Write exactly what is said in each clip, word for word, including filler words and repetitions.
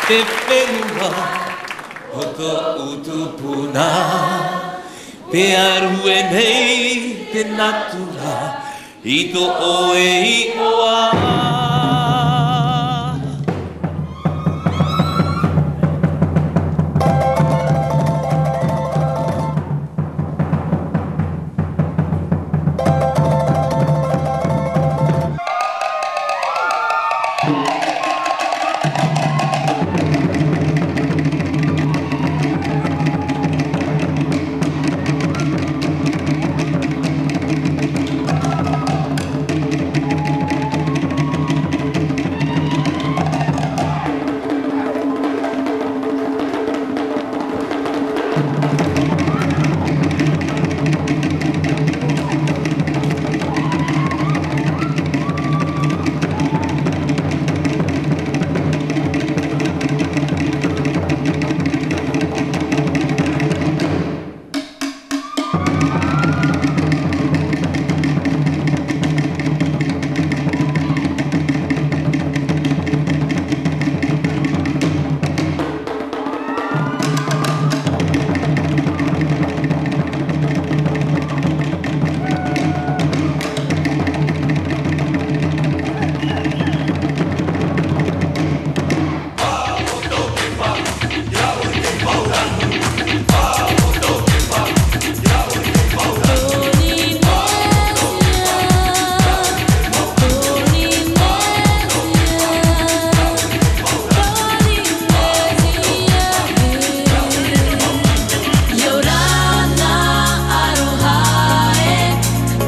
te fenua o tōʻu tupuna. Te aru e nei te natura i tō ʻoe iʻoa.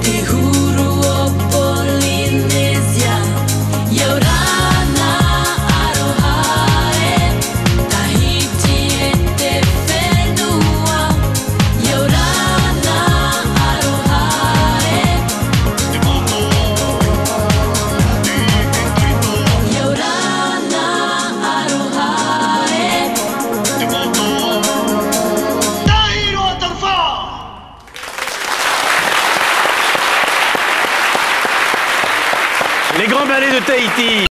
Te huru o Pōrīnesia, ʻia ora na aroha e Tahiti e te fenua, ʻia ora na aroha e. ʻIa ora na aroha e. Tahi roa tau fā. Les Grands Ballets de Tahiti.